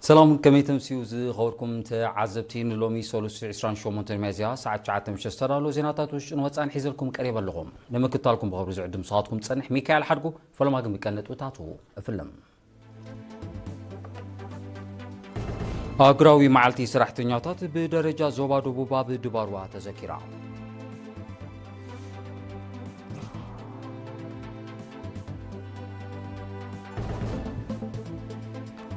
ሰላም፣ ከመይ ተምስዩ ዝኸበርኩም ተዓዘብቲ? ንሎሚ ሰሉስ ዕስራን ሸሞንተን ሚያዝያ ሰዓት ትሽዓተ ምሸት ዝተዳለወ ዜናታት ውሽጥን ወጻእን ሒዘልኩም ቀሪበ ኣለኹ። ንምክታልኩም ብኽብሪ ዝዕድም ንስኻትኩም ዝጸንሕ ሚካኤል ሓድጉ። ፈለማ ግን ብቀንዲ ነጥብታቱ እፍልም። ኣህጉራዊ መዓልቲ ሰራሕተኛታት ብደረጃ ዞባ ደቡብ ኣብ ድባርዋ ተዘኪራ።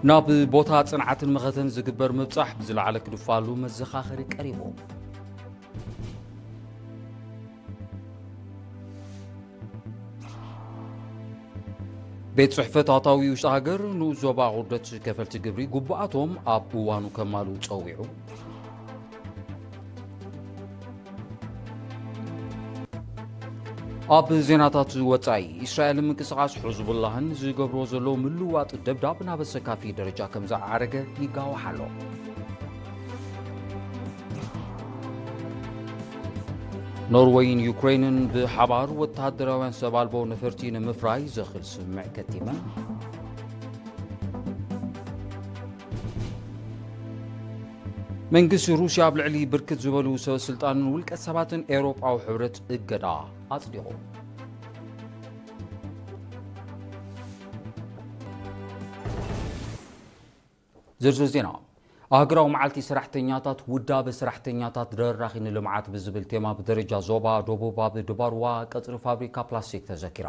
ናብ ቦታ ጽንዓትን መኸተን ዝግበር ምብጻሕ ብዝለዓለ ክድፋሉ መዘኻኸሪ ቀሪቡ። ቤት ጽሕፈት ኣታዊ ውሽጢ ሃገር ንኡስ ዞባ ቁርደት ከፈልቲ ግብሪ ግቡኣቶም ኣብ እዋኑ ከማልኡ ጸዊዑ። ኣብ ዜናታት ወጻኢ፣ እስራኤልን ምንቅስቓስ ሕዝቡላህን ዝገብርዎ ዘለዉ ምልዋጥ ደብዳብ ናብ ኣሰካፊ ደረጃ ከም ዝዓረገ ይጋዋሕ ኣሎ። ኖርወይን ዩክሬንን ብሓባር ወተሃደራውያን ሰብ ኣልቦ ነፈርቲ ንምፍራይ ዘኽእል ስምምዕ ከቲመን። መንግስቲ ሩስያ ኣብ ልዕሊ ብርክት ዝበሉ ሰበ ስልጣንን ውልቀ ሰባትን ኤውሮጳዊ ሕብረት እገዳ ኣጽዲቑ። ዝርዝር ዜና። ኣህጉራዊ መዓልቲ ሰራሕተኛታት፣ ውዳበ ሰራሕተኛታት ደራኺ ንልምዓት ብዝብል ቴማ ብደረጃ ዞባ ደቡብ ኣብ ድባርዋ ቀጽሪ ፋብሪካ ፕላስቲክ ተዘኪራ።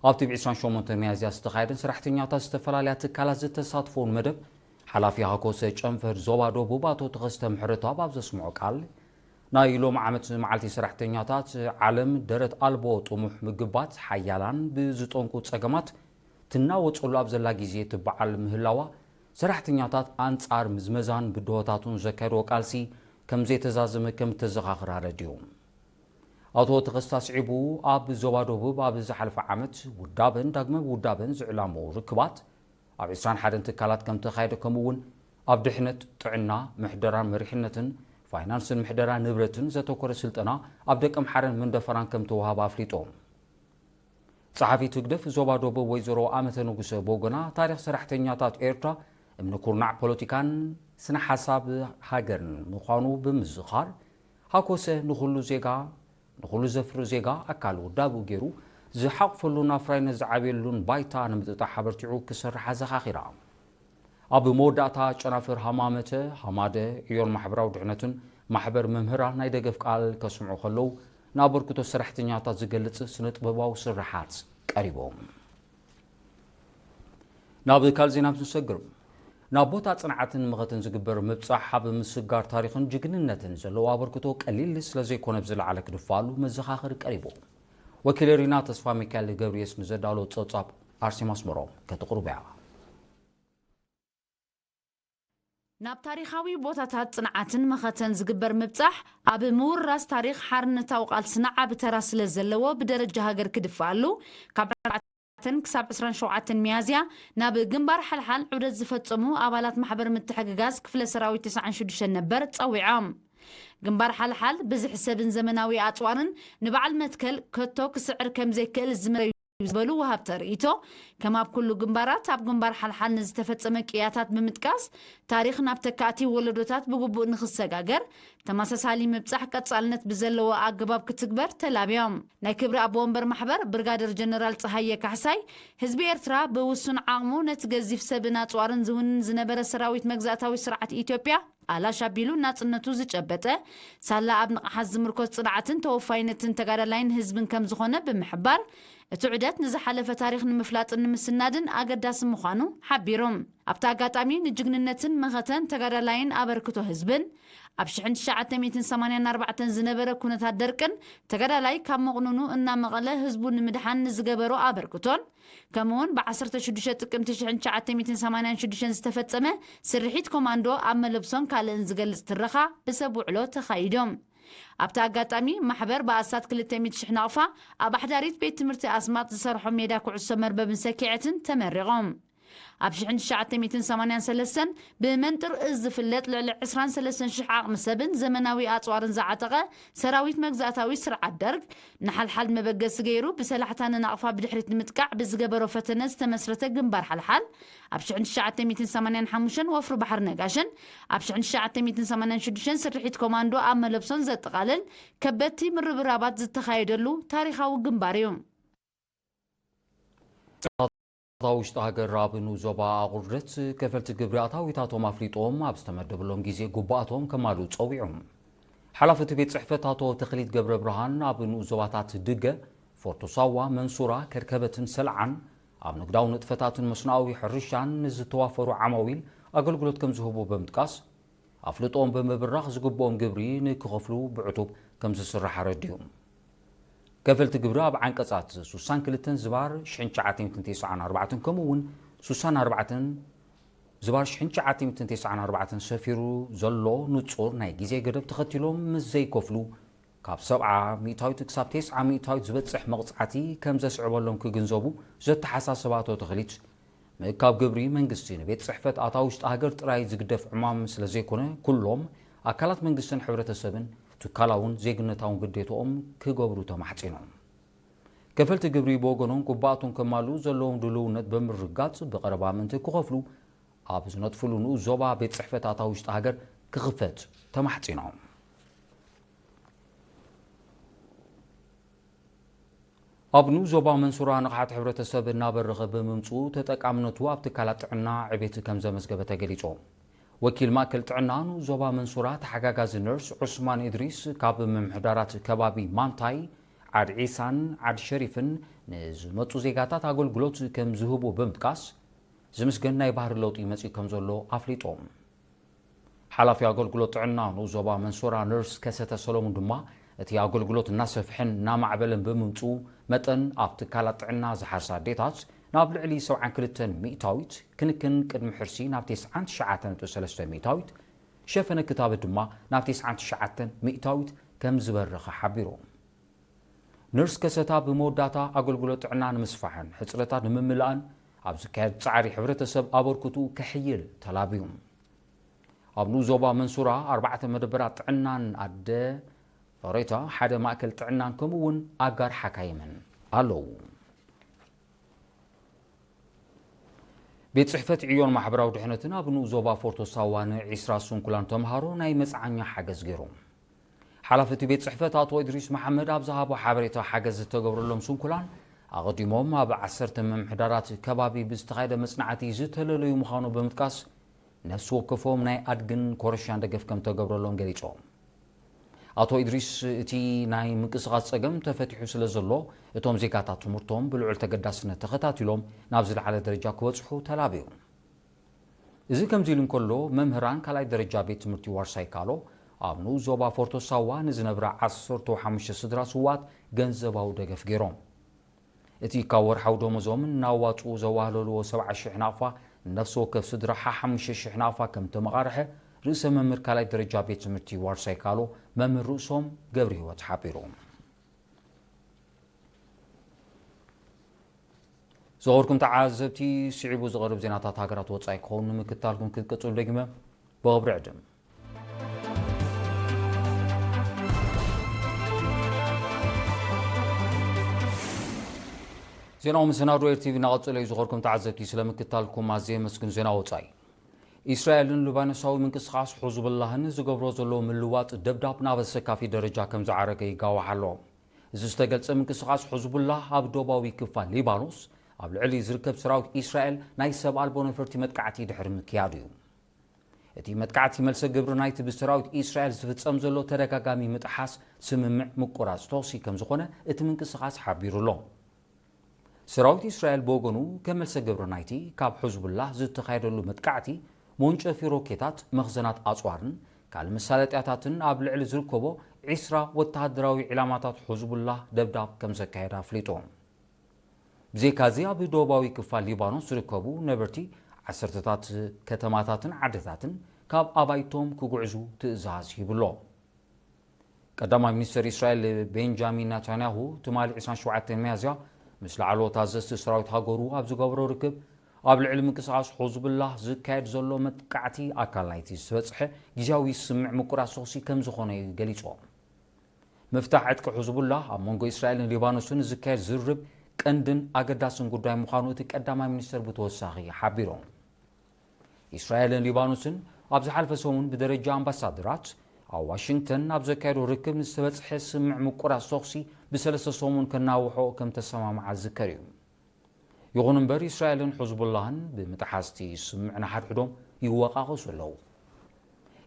ኣብቲ ብ ዕስራን ሸሞንተን ሚያዝያ ዝተኻየደን ሰራሕተኛታት ዝተፈላለያ ትካላት ዝተሳትፎን መደብ፣ ሓላፊ ሃኮሰ ጨንፈር ዞባ ደቡብ ኣቶ ተኸስተ ምሕረተኣብ ኣብ ዘስምዖ ቃል፣ ናይ ሎም ዓመት መዓልቲ ሰራሕተኛታት፣ ዓለም ደረት ኣልቦ ጥሙሕ ምግባት ሓያላን ብዝጠንቁ ጸገማት ትናወጸሉ ኣብ ዘላ ግዜ ትበዓል ምህላዋ፣ ሰራሕተኛታት ኣንጻር ምዝመዛን ብድሆታቱን ዘካየድዎ ቃልሲ ከም ዘይተዛዘመ ከም እተዘኻኽር ኣረዲኡ። ኣቶ ተኸስተ ኣስዒቡ፣ ኣብ ዞባ ደቡብ ኣብ ዝሓለፈ ዓመት ውዳበን ዳግመ ውዳበን ዝዕላምኡ ርክባት ኣብ ዕስራን ሓደን ትካላት ከም ተኻየደ፣ ከምኡ እውን ኣብ ድሕነት፣ ጥዕና፣ ምሕደራን መሪሕነትን፣ ፋይናንስን ምሕደራ ንብረትን ዘተኮረ ስልጠና ኣብ ደቀምሓረን መንደፈራን ከም ተወሃበ ኣፍሊጡ። ጸሓፊት ህግደፍ ዞባ ደቡብ ወይዘሮ ኣመተ ንጉሰ ብወገና፣ ታሪኽ ሰራሕተኛታት ኤርትራ እምኒ ኩርናዕ ፖለቲካን ስነ ሓሳብ ሃገርን ምዃኑ ብምዝኻር፣ ሃኮሰ ንኹሉ ዜጋ፣ ንኹሉ ዘፍሪ ዜጋ ኣካል ውዳቡ ገይሩ ዝሓቕፈሉን ኣፍራይነት ዝዓብየሉን ባይታ ንምጥጣሕ ኣበርቲዑ ክሰርሕ ኣዘኻኺራ። ኣብ መወዳእታ ጨናፍር ሃማመተ፣ ሃማደ፣ ዕዮን ማሕበራዊ ድሕነትን ማሕበር መምህራን ናይ ደገፍ ቃል ከስምዑ ከለዉ፣ ንኣበርክቶ ሰራሕተኛታት ዝገልጽ ስነ ጥበባዊ ስርሓት ቀሪቦም። ናብ ካልእ ዜና ምስ ንሰግር፣ ናብ ቦታ ጽንዓትን መኸተን ዝግበር ምብጻሕ ኣብ ምስጋር ታሪኽን ጅግንነትን ዘለዎ ኣበርክቶ ቀሊል ስለ ዘይኮነ ብዝለዓለ ክድፋሉ መዘኻኸሪ ቀሪቡ። ወኪል ሪና ተስፋ ሚካኤል ገብርኤስ ንዘዳሎ ጸብጻብ ኣርሴማ ኣስመሮም ከተቕርቦ እያ። ናብ ታሪኻዊ ቦታታት ጽንዓትን መኸተን ዝግበር ምብጻሕ ኣብ ምውርራስ ታሪኽ ሓርነታዊ ቃልስና ዓቢ ተራ ስለ ዘለዎ ብደረጃ ሃገር ክድፈኣሉ ካብ ዕስራን ኣርባዕተን ክሳብ ዕስራን ሸውዓተን ሚያዝያ ናብ ግንባር ሓልሓል ዑደት ዝፈጸሙ ኣባላት ማሕበር ምትሕግጋዝ ክፍለ ሰራዊት ተስዓን ሽዱሽተን ነበር ጸዊዖም። ግንባር ሓልሓል ብዝሒ ሰብን ዘመናዊ ኣጽዋርን ንበዓል መትከል ከቶ ክስዕር ከም ዘይክእል ዝምረዩ ዝበሉ ወሃብቲ ርእይቶ፣ ከም ኣብ ኩሉ ግንባራት ኣብ ግንባር ሓልሓል ንዝተፈጸመ ቅያታት ብምጥቃስ፣ ታሪኽ ናብ ተካእቲ ወለዶታት ብግቡእ ንኽሰጋገር ተመሳሳሊ ምብጻሕ ቀጻልነት ብዘለዎ ኣገባብ ክትግበር ተላብዮም። ናይ ክብሪ ኣቦ ወንበር ማሕበር ብርጋደር ጀነራል ጸሃየ ካሕሳይ፣ ህዝቢ ኤርትራ ብውሱን ዓቕሙ ነቲ ገዚፍ ሰብን ኣጽዋርን ዝውንን ዝነበረ ሰራዊት መግዛእታዊ ስርዓት ኢትዮጵያ ኣላሽ ኣቢሉ ናጽነቱ ዝጨበጠ፣ ሳላ ኣብ ንቕሓት ዝምርኮስ ጽንዓትን ተወፋይነትን ተጋዳላይን ህዝብን ከም ዝኾነ ብምሕባር፣ እቲ ዑደት ንዝሓለፈ ታሪኽ ንምፍላጥን ንምስናድን ኣገዳሲ ምዃኑ ሓቢሩ። ኣብቲ ኣጋጣሚ ንጅግንነትን መኸተን ተጋዳላይን ኣበርክቶ ህዝብን፣ ኣብ ሽሕን ትሽዓተ ሚእትን ሰማንያን ኣርባዕተን ዝነበረ ኩነታት ደርቅን ተጋዳላይ ካብ መቕኑኑ እናመቐለ ህዝቡ ንምድሓን ንዝገበሮ ኣበርክቶን፣ ከምኡውን ብ ዓሰርተ ሽዱሽተ ጥቅምቲ ሽሕን ትሽዓተ ሚእትን ሰማንያን ሽዱሽተን ዝተፈጸመ ስርሒት ኮማንዶ ኣብ መለብሶን ካልእን ዝገልጽ ትረኻ ብሰብ ውዕሎ ተኻይዱ። ኣብቲ ኣጋጣሚ፣ ማሕበር ብኣስታት ክልተ ሚእቲ ሽሕ ናቕፋ ኣብ ኣሕዳሪት ቤት ትምህርቲ ኣስማጥ ዝሰርሖ ሜዳ ኩዕሶ መርበብን ሰኪዐትን ተመሪቖም። ኣብ ሽሕን ትሽዓተ ሚእትን ሰማንያን ሰለስተን ብመንጥር እዝ ዝፍለጥ ልዕሊ ዕስራን ሰለስተን ሽሕ ዓቕሚ ሰብን ዘመናዊ ኣጽዋርን ዝዓጠቐ ሰራዊት መግዛእታዊ ስርዓት ደርግ፣ ንሓልሓል መበገሲ ገይሩ ብሰላሕታ ንናቕፋ ብድሕሪት ንምጥቃዕ ብዝገበሮ ፈተነ ዝተመስረተ ግንባር ሓልሓል፣ ኣብ ሽሕን ትሽዓተ ሚእትን ሰማንያን ሓሙሽተን ወፍሪ ባሕሪ ነጋሽን ኣብ ሽሕን ትሽዓተ ሚእትን ሰማንያን ሽዱሽተን ስርሒት ኮማንዶ ኣብ መለብሶን ዘጠቓልል ከበድቲ ምርብራባት ዝተኻየደሉ ታሪኻዊ ግንባር እዩ። ኣብ ውሽጢ ሃገር ኣብ ንኡስ ዞባ ኣቑርደት ከፈልቲ ግብሪ ኣታዊታቶም ኣፍሊጦም ኣብ ዝተመደበሎም ግዜ ጉባኣቶም ከማልኡ ጸዊዖም። ሓላፊ እቲ ቤት ጽሕፈት ኣቶ ተኽሊት ገብረ ብርሃን ኣብ ንኡስ ዞባታት ድገ፣ ፎርቶ ሳዋ፣ መንሱራ፣ ከርከበትን ሰልዓን ኣብ ንግዳዊ ንጥፈታትን መስኖኣዊ ሕርሻን ንዝተዋፈሩ ዓማዊል ኣገልግሎት ከም ዝህቡ ብምጥቃስ ኣፍልጦኦም ብምብራኽ ዝግብኦም ግብሪ ንክኸፍሉ ብዕቱብ ከም ዝስራሕ ኣረዲኡ። ከፈልቲ ግብሪ ኣብ ዓንቀጻት ሱሳን ክልተን ዝባር ሽሕን ትሽዓተ ሚእትን ተስዓን ኣርባዕተን ከምኡ እውን ሱሳን ኣርባዕተን ዝባር ሽሕን ትሽዓተ ሚእትን ተስዓን ኣርባዕተን ሰፊሩ ዘሎ ንጹር ናይ ግዜ ገደብ ተኸቲሎም ምስ ዘይከፍሉ ካብ ሰብዓ ሚእታዊት ክሳብ ተስዓ ሚእታዊት ዝበጽሕ መቕጻዕቲ ከም ዘስዕበሎም ክግንዘቡ ዘተሓሳሰባ ኣቶ ተኽሊት ምእካብ ግብሪ መንግስቲ ንቤት ጽሕፈት ኣታ ውሽጢ ሃገር ጥራይ ዝግደፍ ዕማም ስለ ዘይኮነ ኩሎም ኣካላት መንግስትን ሕብረተሰብን ትካላውን ዜግነታውን ግዴታኦም ክገብሩ ተማሕጺኖም። ከፈልቲ ግብሪ ብወገኖም ግቡኣቶም ከማልኡ ዘለዎም ድልውነት ብምርጋጽ ብቐረባ ምእንቲ ክኸፍሉ ኣብ ዝነጥፍሉ ንኡስ ዞባ ቤት ጽሕፈት ኣታ ውሽጢ ሃገር ክኽፈት ተማሕጺኖም። ኣብ ንኡስ ዞባ መንሱራ ንቕሓት ሕብረተሰብ እናበረኸ ብምምፅኡ ተጠቃምነቱ ኣብ ትካላት ጥዕና ዕቤት ከም ዘመዝገበ ተገሊፁ። ወኪል ማእከል ጥዕና ንኡስ ዞባ መንሱራ ተሓጋጋዚ ነርስ ዑስማን ኢድሪስ ካብ ምምሕዳራት ከባቢ ማንታይ፣ ዓድ ዒሳን ዓድ ሸሪፍን ንዝመፁ ዜጋታት ኣገልግሎት ከም ዝህቡ ብምጥቃስ ዝምስገን ናይ ባህሪ ለውጢ መፂኡ ከም ዘሎ ኣፍሊጦም። ሓላፊ ኣገልግሎት ጥዕና ንኡስ ዞባ መንሶራ ነርስ ከሰተ ሰሎሙን ድማ እቲ ኣገልግሎት እናሰፍሐን እናማዕበለን ብምምፅኡ መጠን ኣብ ትካላት ጥዕና ዝሓርሳ ኣዴታት ናብ ልዕሊ ሰብዓን ክልተን ሚእታዊት፣ ክንክን ቅድሚ ሕርሲ ናብ ተስዓን ትሽዓተ ነጥቢ ሰለስተ ሚእታዊት፣ ሸፈነ ክታበት ድማ ናብ ተስዓን ትሽዓተን ሚእታዊት ከም ዝበረኸ ሓቢሩ። ነርስ ከሰታ ብመወዳእታ ኣገልግሎት ጥዕና ንምስፋሕን ሕፅረታት ንምምላእን ኣብ ዝካየድ ፃዕሪ ሕብረተሰብ ኣበርክትኡ ከሕይል ተላብዩ። ኣብ ንኡስ ዞባ መንሱራ ኣርባዕተ መደበራት ጥዕናን ኣደ ፈሬታ ሓደ ማእከል ጥዕናን ከምኡ እውን ኣጋር ሓካይምን ኣለዉ። ቤት ጽሕፈት ዕዮን ማሕበራዊ ድሕነትን ኣብ ንኡስ ዞባ ፎርቶ ሳዋ ንዒስራ ስንኩላን ተምሃሮ ናይ መጽዓኛ ሓገዝ ገይሩ። ሓላፊ እቲ ቤት ጽሕፈት ኣቶ እድሪስ መሓመድ ኣብ ዝሃቦ ሓበሬታ ሓገዝ ዝተገብረሎም ስንኩላን ኣቐዲሞም ኣብ ዓሰርተ ምምሕዳራት ከባቢ ብዝተኻየደ መጽናዕቲ ዝተለለዩ ምዃኑ ብምጥቃስ ነፍሲ ወከፎም ናይ ኣድግን ኮረሻን ደገፍ ከም ተገብረሎም ገሊጾም። ኣቶ ኢድሪስ እቲ ናይ ምንቅስቓስ ጸገም ተፈቲሑ ስለ ዘሎ እቶም ዜጋታት ትምህርቶም ብልዑል ተገዳስነት ተኸታቲሎም ናብ ዝለዓለ ደረጃ ክበጽሑ ተላብዩ። እዚ ከምዚ ኢሉ እንከሎ መምህራን ካልኣይ ደረጃ ቤት ትምህርቲ ዋርሳይ ካሎ ኣብ ንኡስ ዞባ ፎርቶ ሳዋ ንዝነብራ ዓሰርተ ሓሙሽተ ስድራ ስውኣት ገንዘባዊ ደገፍ ገይሮም። እቲ ካብ ወርሓዊ ደሞዞም እናዋፅኡ ዘዋህለልዎ ሰብዓ ሽሕ ናቕፋ ንነፍሲ ወከፍ ስድራ ሓሓሙሽተ ሽሕ ናቕፋ ከም ተመቓርሐ ርእሰ መምህር ካልኣይ ደረጃ ቤት ትምህርቲ ዋርሳይ ካሎ መምህር ርእሶም ገብረ ህይወት ሓቢሩ። ዝኸበርኩም ተዓዘብቲ፣ ስዒቡ ዝቐርብ ዜናታት ሃገራት ወፃኢ ክኸውን ንምክታልኩም ክትቅፅሉ ደጊመ ብኽብሪ ዕድም። ዜናዊ መሰናዶ ኤርቲቪ እናቐጸለ እዩ። ዝኸበርኩም ተዓዘብቲ፣ ስለ ምክታልኩም ኣዝየ የመስግን። ዜና ወጻኢ። ኢስራኤልን ሊባኖሳዊ ምንቅስቓስ ሑዝቡላህን ዝገብሮ ዘሎ ምልዋጥ ደብዳብ ናብ ኣሰካፊ ደረጃ ከም ዝዓረገ ይጋዋሕ ኣሎ። እዚ ዝተገልጸ ምንቅስቓስ ሑዝቡላህ ኣብ ዶባዊ ክፋል ሊባኖስ ኣብ ልዕሊ ዝርከብ ሰራዊት ኢስራኤል ናይ ሰብ ኣልቦ ነፈርቲ መጥቃዕቲ ድሕሪ ምክያዱ እዩ። እቲ መጥቃዕቲ መልሰ ግብሪ ናይቲ ብሰራዊት ኢስራኤል ዝፍጸም ዘሎ ተደጋጋሚ ምጥሓስ ስምምዕ ምቁራጽ ተኹሲ ከም ዝኾነ እቲ ምንቅስቓስ ሓቢሩ ኣሎ። ሰራዊት ኢስራኤል ብወገኑ ከም መልሰ ግብሪ ናይቲ ካብ ሕዝቡላህ ዝተኻየደሉ መጥቃዕቲ መወንጨፊ ሮኬታት፣ መኽዘናት ኣጽዋርን ካልእ መሳለጥያታትን ኣብ ልዕሊ ዝርከቦ ዒስራ ወተሃደራዊ ዒላማታት ሕዝቡላህ ደብዳብ ከም ዘካየደ ኣፍሊጡ። ብዘይካዚ ኣብ ደቡባዊ ክፋል ሊባኖስ ዝርከቡ ነበርቲ ዓሰርተታት ከተማታትን ዓድታትን ካብ ኣባይቶም ክጉዕዙ ትእዛዝ ሂቡ ኣሎ። ቀዳማይ ሚኒስተር እስራኤል ቤንጃሚን ናታንያሁ ትማሊ ዕስራን ሸውዓተን ሚያዝያ ምስ ላዕለዎት ኣዘዝቲ ሰራዊት ሃገሩ ኣብ ዝገበሮ ርክብ ኣብ ልዕሊ ምንቅስቓስ ሑዝቡላህ ዝካየድ ዘሎ መጥቃዕቲ ኣካል ናይቲ ዝበጽሐ ግዝያዊ ስምምዕ ምቁራጽ ተኹሲ ከም ዝኾነ እዩ ገሊጾም። ምፍታሕ ዕጥቂ ሑዝቡላህ ኣብ መንጎ እስራኤልን ሊባኖስን ዝካየድ ዝርርብ ቀንድን ኣገዳስን ጉዳይ ምዃኑ እቲ ቀዳማይ ሚኒስትር ብተወሳኺ ሓቢሮም። እስራኤልን ሊባኖስን ኣብ ዝሓለፈ ሰሙን ብደረጃ ኣምባሳደራት ኣብ ዋሽንግተን ኣብ ዘካየዶ ርክብ ንዝተበጽሐ ስምምዕ ምቁራጽ ተኹሲ ብሰለስተ ሰሙን ከናውሖ ከም ተሰማምዓ ዝዝከር እዩ። ይኹን እምበር፣ እስራኤልን ሑዝቡላህን ብምጥሓስቲ ስምምዕ ንሓድሕዶም ይወቃቐሱ ኣለዉ።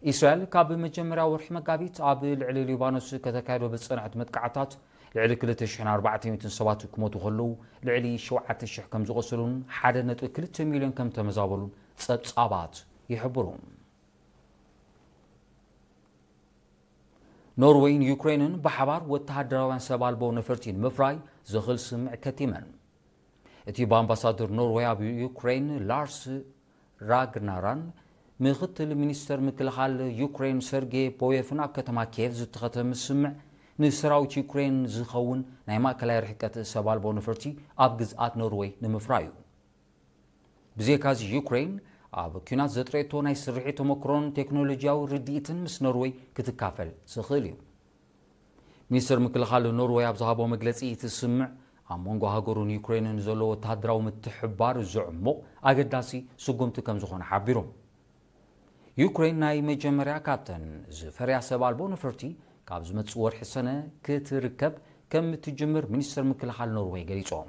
እስራኤል ካብ መጀመርያ ወርሒ መጋቢት ኣብ ልዕሊ ሊባኖስ ከተካይዶ ብዝጸንሐት መጥቃዕታት ልዕሊ ክልተ ሽሕን ኣርባዕተ ሚእትን ሰባት ክሞቱ ከለዉ፣ ልዕሊ ሸውዓተ ሽሕ ከም ዝቖሰሉን ሓደ ነጥቢ ክልተ ሚልዮን ከም ተመዛበሉን ጸብጻባት ይሕብሩ። ኖርወይን ዩክሬንን ብሓባር ወተሃደራውያን ሰብ ኣልቦ ነፈርቲ ንምፍራይ ዝኽእል ስምምዕ ከቲመን። እቲ ብኣምባሳደር ኖርወይ ኣብ ዩክሬን ላርስ ራግናራን ምኽትል ሚኒስተር ምክልኻል ዩክሬን ሰርጌ ቦየፍን ኣብ ከተማ ኪየቭ ዝተኸተመ ስምምዕ፣ ንሰራዊት ዩክሬን ዝኸውን ናይ ማእከላይ ርሕቀት ሰብ ኣልቦ ነፈርቲ ኣብ ግዝኣት ኖርወይ ንምፍራይ እዩ። ብዘይካዚ፣ ዩክሬን ኣብ ኲናት ዘጥረየቶ ናይ ስርሒት ተመክሮን ቴክኖሎጂያዊ ርድኢትን ምስ ኖርወይ ክትካፈል ዝኽእል እዩ። ሚኒስተር ምክልኻል ኖርወይ ኣብ ዝሃቦ መግለጺ፣ እቲ ስምምዕ ኣብ መንጎ ሃገሩን ዩክሬንን ዘሎ ወተሃደራዊ ምትሕብባር ዘዕሙቕ ኣገዳሲ ስጉምቲ ከም ዝኾነ ሓቢሮም። ዩክሬን ናይ መጀመርያ ካብተን ዝፈርያ ሰብ ኣልቦ ነፈርቲ ካብ ዝመጽእ ወርሒ ሰነ ክትርከብ ከም እትጅምር ሚኒስተር ምክልኻል ኖርወይ ገሊጾም።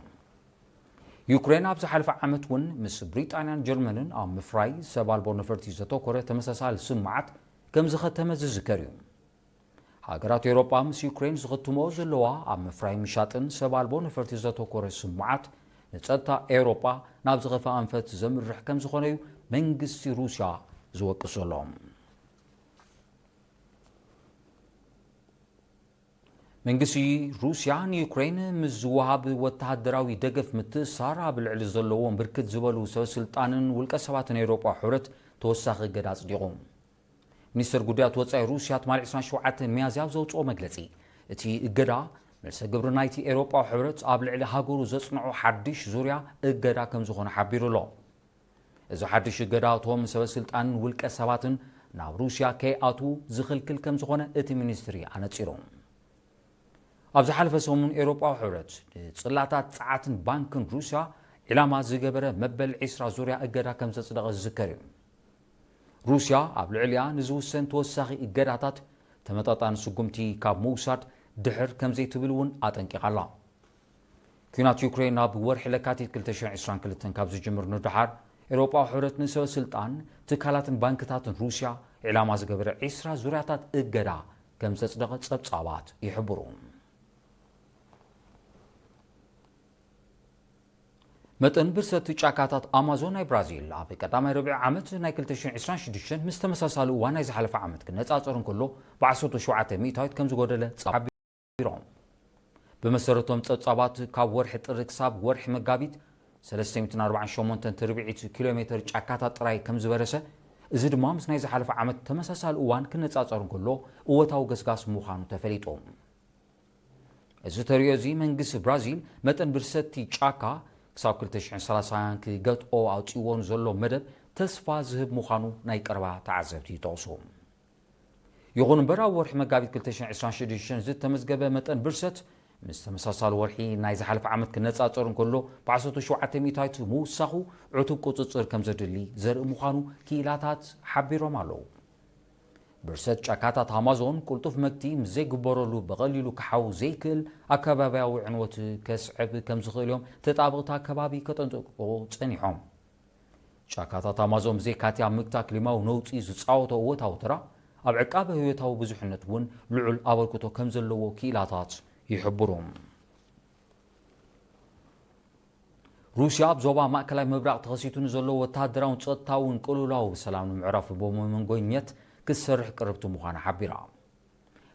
ዩክሬን ኣብ ዝሓለፈ ዓመት እውን ምስ ብሪጣንያን ጀርመንን ኣብ ምፍራይ ሰብ ኣልቦ ነፈርቲ ዘተኮረ ተመሳሳሊ ስምምዓት ከም ዝኸተመ ዝዝከር እዩ። ሃገራት ኤውሮጳ ምስ ዩክሬን ዝኽትምኦ ዘለዋ ኣብ ምፍራይ ምሻጥን ሰብ ኣልቦ ነፈርቲ ዘተኮረ ስምምዓት፣ ንጸጥታ ኤውሮጳ ናብ ዝኸፍአ ኣንፈት ዘምርሕ ከም ዝኾነ እዩ መንግስቲ ሩስያ ዝወቅስ ዘሎ። መንግስቲ ሩስያ ንዩክሬን ምስ ዝወሃብ ወተሃደራዊ ደገፍ ምትእስሳር ኣብ ልዕሊ ዘለዎም ብርክት ዝበሉ ሰበስልጣንን ውልቀ ሰባትን ኤውሮጳ ሕብረት ተወሳኺ እገዳ ኣጽዲቑ። ሚኒስተር ጉዳያት ወጻኢ ሩስያ ትማሊ ዕስራን ሸውዓተን ሚያዝያ ኣብ ዘውጽኦ መግለጺ፣ እቲ እገዳ መልሰ ግብሪ ናይቲ ኤውሮጳዊ ሕብረት ኣብ ልዕሊ ሃገሩ ዘጽንዖ ሓድሽ ዙርያ እገዳ ከም ዝኾነ ሓቢሩ ኣሎ። እዚ ሓድሽ እገዳ እቶም ሰበስልጣንን ውልቀ ሰባትን ናብ ሩስያ ከይኣትዉ ዝኽልክል ከም ዝኾነ እቲ ሚኒስትሪ ኣነጺሩ። ኣብ ዝሓለፈ ሰሙን ኤውሮጳዊ ሕብረት ንጽላታት ጸዓትን ባንክን ሩስያ ዒላማ ዝገበረ መበል ዕስራ ዙርያ እገዳ ከም ዘጽደቐ ዝዝከር እዩ። ሩስያ ኣብ ልዕሊኣ ንዝውሰን ተወሳኺ እገዳታት ተመጣጣኒ ስጉምቲ ካብ ምውሳድ ድሕር ከም ዘይትብል እውን ኣጠንቂቓ ኣላ። ኲናት ዩክሬን ኣብ ወርሒ ለካቲት ክልተ ሽሕን ዕስራን ክልተን ካብ ዝጅምር ንደሓር፣ ኤውሮጳዊ ሕብረት ንሰበ ስልጣን፣ ትካላትን ባንክታትን ሩስያ ዒላማ ዝገበረ ዕስራ ዙርያታት እገዳ ከም ዘጽደቐ ጸብጻባት ይሕብሩ። መጠን ብርሰት ጫካታት ኣማዞን ናይ ብራዚል ኣብ ቀዳማይ ርብዒ ዓመት ናይ ክልተ ሽሕን ዕስራን ሽዱሽተን ምስ ተመሳሳሊ እዋን ናይ ዝሓለፈ ዓመት ክነጻጸር እንከሎ፣ ብዓሰርተ ሸውዓተ ሚእታዊት ከም ዝጎደለ ጸብጻብ ሓቢሮም። ብመሰረቶም ጸብጻባት፣ ካብ ወርሒ ጥሪ ክሳብ ወርሒ መጋቢት፣ ሰለስተ ሚእትን ኣርባዓን ሸሞንተን ትርብዒት ኪሎ ሜተር ጫካታት ጥራይ ከም ዝበረሰ፣ እዚ ድማ ምስ ናይ ዝሓለፈ ዓመት ተመሳሳሊ እዋን ክነጻጸር እንከሎ እወታዊ ገስጋስ ምዃኑ ተፈሊጡ። እዚ ተርእዮ እዚ መንግስቲ ብራዚል መጠን ብርሰቲ ጫካ ክሳብ ክልተ ሽሕን ሰላሳን ክገትኦ ኣውጺእዎ ንዘሎ መደብ ተስፋ ዝህብ ምዃኑ ናይ ቀረባ ተዓዘብቲ ይጠቕሱ። ይኹን እምበር፣ ኣብ ወርሒ መጋቢት ክልተ ሽሕን ዕስራን ሽዱሽተን ዝተመዝገበ መጠን ብርሰት ምስ ተመሳሳሊ ወርሒ ናይ ዝሓለፈ ዓመት ክነጻጸር እንከሎ ብ ዓሰርተ ሸውዓተ ሚእታዊት ምውሳኹ ዕቱብ ቁጽጽር ከም ዘድሊ ዘርኢ ምዃኑ ክኢላታት ሓቢሮም ኣለዉ። ብርሰት ጫካታት ኣማዞን ቅልጡፍ መግቲ ምስ ዘይግበረሉ ብቐሊሉ ክሓዊ ዘይክእል ኣከባብያዊ ዕንወት ከስዕብ ከም ዝኽእል እዮም ተጣበቕቲ ኣከባቢ ከጠንቅቑ ጸኒሖም። ጫካታት ኣማዞን ብዘይካ'ቲ ኣብ ምግታእ ክሊማዊ ነውጺ ዝጻወቶ እወታዊ ተራ፣ ኣብ ዕቃበ ህይወታዊ ብዙሕነት እውን ልዑል ኣበርክቶ ከም ዘለዎ ክኢላታት ይሕብሩ። ሩስያ ኣብ ዞባ ማእከላይ ምብራቕ ተኸሲቱ ንዘሎ ወተሃደራውን ጸጥታውን ቅልውላው ብሰላም ንምዕራፉ ብመንጎኝነት ክትሰርሕ ቅርብቲ ምዃና ሓቢራ።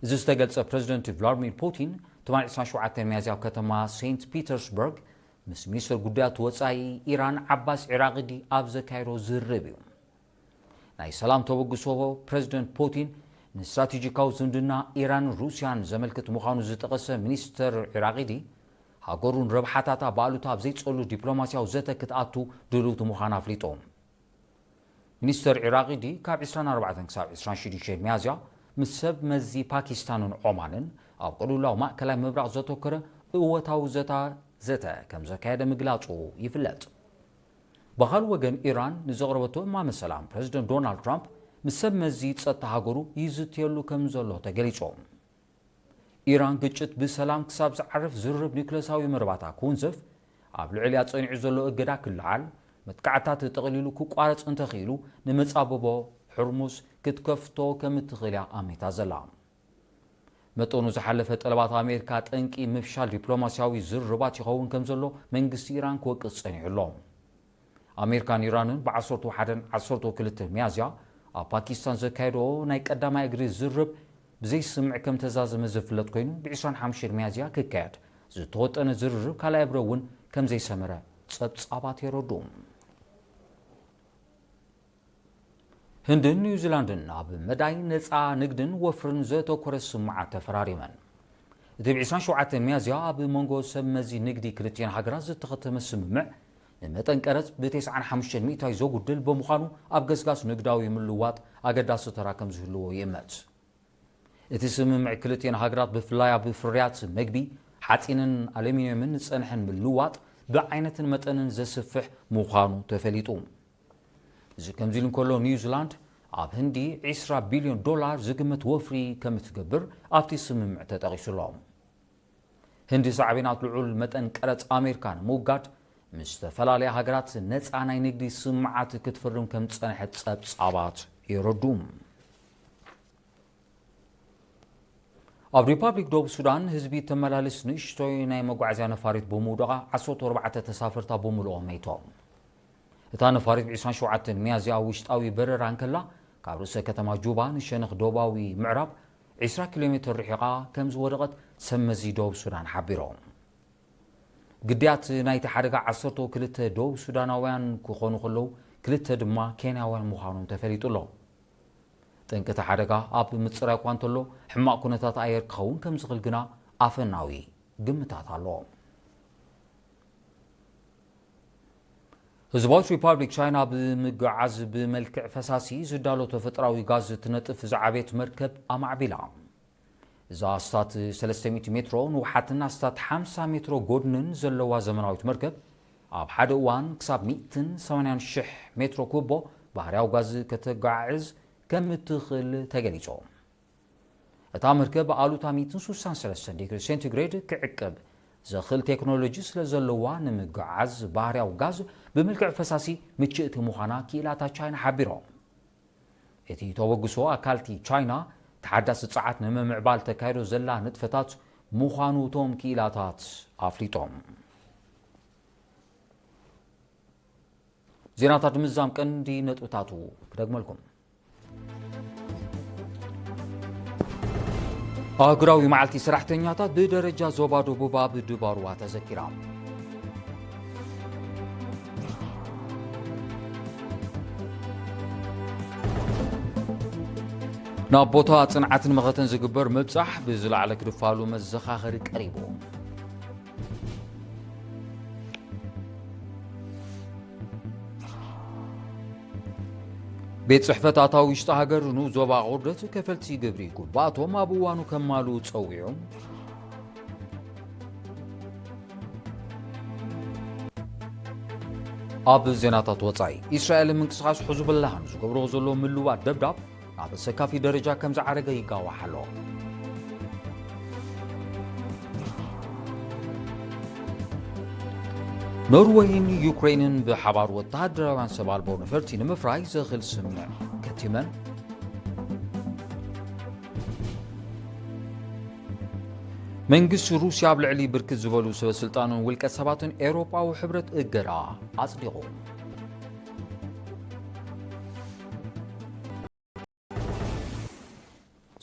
እዚ ዝተገልጸ ፕረዚደንት ቭላድሚር ፑቲን ትማሊ ዕስራን ሸውዓተን ሚያዝያ ኣብ ከተማ ሴንት ፒተርስበርግ ምስ ሚኒስትር ጉዳያት ወጻኢ ኢራን ዓባስ ዒራቕዲ ኣብ ዘካየዶ ዝርርብ እዩ። ናይ ሰላም ተበግሶ ፕረዚደንት ፑቲን ንስትራቴጂካዊ ዝምድና ኢራንን ሩስያን ዘመልክት ምዃኑ ዝጠቐሰ ሚኒስተር ዒራቕዲ፣ ሃገሩን ረብሓታታ ብኣሉታ ኣብ ዘይጸሉ ዲፕሎማስያዊ ዘተ ክትኣቱ ድልውቲ ምዃና ኣፍሊጡ። ሚኒስተር ኢራቒዲ ካብ ዕስራን ኣርባዕተን ክሳብ ዕስራን ሽዱሽተን ሚያዝያ ምስ ሰብ መዚ ፓኪስታንን ዖማንን ኣብ ቅልውላው ማእከላይ ምብራቕ ዘተኮረ እወታዊ ዘታ ዘተ ከም ዘካየደ ምግላጹ ይፍለጥ። ብኻልእ ወገን ኢራን ንዘቕረበቶ እማመ ሰላም ፕረዚደንት ዶናልድ ትራምፕ ምስ ሰብ መዚ ጸጥታ ሃገሩ ይዝትየሉ ከም ዘሎ ተገሊጹ። ኢራን ግጭት ብሰላም ክሳብ ዝዓርፍ ዝርርብ ኒውክለሳዊ መርባታ ክውንዘፍ፣ ኣብ ልዕሊያ ጸኒዑ ዘሎ እገዳ ክለዓል፣ መጥቃዕታት ጠቕሊሉ ክቋረጽ እንተኽኢሉ ንመጻብቦ ሕርሙዝ ክትከፍቶ ከም እትኽእል እያ ኣሚታ ዘላ። መጠኑ ዝሓለፈ ጠለባት ኣሜሪካ ጠንቂ ምፍሻል ዲፕሎማስያዊ ዝርርባት ይኸውን ከም ዘሎ መንግስቲ ኢራን ክወቅስ ጸኒሑ ኣሎ። ኣሜሪካን ኢራንን ብ ዓሰርተ ሓደን ዓሰርተ ክልተን ሚያዝያ ኣብ ፓኪስታን ዘካየድኦ ናይ ቀዳማይ እግሪ ዝርርብ ብዘይስምዕ ከም ተዛዘመ ዝፍለጥ ኮይኑ፣ ብ ዕስራን ሓሙሽተን ሚያዝያ ክካየድ ዝተወጠነ ዝርርብ ካልኣይ እብረ እውን ከም ዘይሰመረ ጸብጻባት የረድኡ። ህንድን ኒውዚላንድን ኣብ መዳይ ነጻ ንግድን ወፍርን ዘተኮረ ስምምዓት ተፈራሪመን። እቲ ብ ዕስራን ሸውዓተን ሚያዝያ ኣብ መንጎ ሰብ መዚ ንግዲ ክልቲኤን ሃገራት ዝተኸተመ ስምምዕ፣ ንመጠን ቀረጽ ብ ተስዓን ሓሙሽተን ሚእታዊ ዘጉድል ብምዃኑ፣ ኣብ ገስጋስ ንግዳዊ ምልውዋጥ ኣገዳሲ ተራ ከም ዝህልዎ ይእመት። እቲ ስምምዕ ክልቲኤን ሃገራት ብፍላይ ኣብ ፍርያት መግቢ፣ ሓጺንን ኣሉሚንየምን ዝጸንሐን ምልውዋጥ ብዓይነትን መጠንን ዘስፍሕ ምዃኑ ተፈሊጡ። እዚ ከምዚ ኢሉ እንከሎ፣ ኒውዚላንድ ኣብ ህንዲ ዕስራ ቢልዮን ዶላር ዝግመት ወፍሪ ከም እትገብር ኣብቲ ስምምዕ ተጠቒሱ ኣሎ። ህንዲ ሳዕቤናት ልዑል መጠን ቀረጽ ኣሜሪካ ንምውጋድ ምስ ዝተፈላለያ ሃገራት ነጻ ናይ ንግዲ ስምምዓት ክትፍርም ከም ዝጸንሐት ጸብጻባት የረድኡ። ኣብ ሪፓብሊክ ደቡብ ሱዳን ህዝቢ ተመላልስ ንእሽቶይ ናይ መጓዓዝያ ነፋሪት ብምውደቓ ዓሰርተ ኣርባዕተ ተሳፈርታ ብምልኦም መይቶም። እታ ነፋሪት ብ ዕስራን ሸውዓተን ሚያዝያ ኣብ ውሽጣዊ በረራ እንከላ ካብ ርእሰ ከተማ ጁባ ንሸነኽ ደቡባዊ ምዕራብ ዕስራ ኪሎ ሜትር ርሒቓ ከም ዝወደቐት ሰብ መዚ ደቡብ ሱዳን ሓቢሮም። ግዳያት ናይቲ ሓደጋ ዓሰርተ ክልተ ደቡብ ሱዳናውያን ክኾኑ ከለዉ፣ ክልተ ድማ ኬንያውያን ምዃኖም ተፈሊጡ ኣሎ። ጠንቂ እቲ ሓደጋ ኣብ ምጽራይ እኳ እንተሎ፣ ሕማቕ ኩነታት ኣየር ክኸውን ከም ዝኽእል ግና ኣፈናዊ ግምታት ኣሎ። ህዝባዊት ሪፓብሊክ ቻይና ብምግዓዝ ብመልክዕ ፈሳሲ ዝዳሎ ተፈጥራዊ ጋዝ ትነጥፍ ዝዓበየት መርከብ ኣማዕቢላ። እዛ ኣስታት ሰለስተ ሚእቲ ሜትሮ ንውሓትን ኣስታት ሓምሳ ሜትሮ ጎድንን ዘለዋ ዘመናዊት መርከብ፣ ኣብ ሓደ እዋን ክሳብ ሚእትን ሰማንያን ሽሕ ሜትሮ ኩቦ ባህርያዊ ጋዝ ከተጓዓዕዝ ከም እትኽእል ተገሊጹ። እታ መርከብ ኣሉታ ሚእትን ሱሳን ሰለስተን ዲግሪ ሴንቲግሬድ ክዕቅብ ዘኽእል ቴክኖሎጂ ስለ ዘለዋ፣ ንምጉዓዝ ባህርያዊ ጋዝ ብመልክዕ ፈሳሲ ምችእቲ ምዃና ክኢላታት ቻይና ሓቢሮም። እቲ ተበግሶ ኣካልቲ ቻይና ተሓዳሲ ጸዓት ንምምዕባል ተካይዶ ዘላ ንጥፈታት ምዃኑ እቶም ክኢላታት ኣፍሊጦም። ዜናታት ምዛም ቀንዲ ነጥብታቱ ክደግመልኩም። ኣህጉራዊ መዓልቲ ሰራሕተኛታት ብደረጃ ዞባ ደቡብ ኣብ ድባርዋ ተዘኪራ። ናብ ቦታ ጽንዓትን መኸተን ዝግበር ምብጻሕ ብዝለዓለ ክድፋሉ መዘኻኸሪ ቀሪቡ። ቤት ጽሕፈት ኣታዊ ውሽጢ ሃገር ንዞባ ቁርደት ከፈልቲ ግብሪ ጉባኣቶም ኣብ እዋኑ ከማልኡ ጸዊዑ። ኣብ ዜናታት ወጻኢ፣ እስራኤልን ምንቅስቓስ ሕዝቡላህን ዝገብርዎ ዘሎ ምልዋጥ ደብዳብ ናብ ኣሰካፊ ደረጃ ከም ዝዓረገ ይጋዋሕ ኣሎ። ኖርወይን ዩክሬንን ብሓባር ወተሃደራውያን ሰብ ኣልቦ ነፈርቲ ንምፍራይ ዘኽእል ስምምዕ ከቲመን። መንግስቲ ሩስያ ኣብ ልዕሊ ብርክት ዝበሉ ሰበ ስልጣንን ውልቀ ሰባትን ኤውሮጳዊ ሕብረት እገዳ ኣጽዲቑ።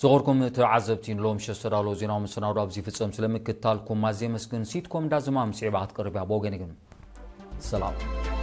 ዝኸበርኩም ተዓዘብቲ፣ ንሎሚ ምሸት ዝተዳለወ ዜናዊ መሰናዶ ኣብዚ ይፍጸም። ስለ ምክትታልኩም ኣዝየ የመስግን። ሲትኮም ዳዝማም ስዒባ ክትቀርብ እያ። ብወገነይ ግን ሰላም።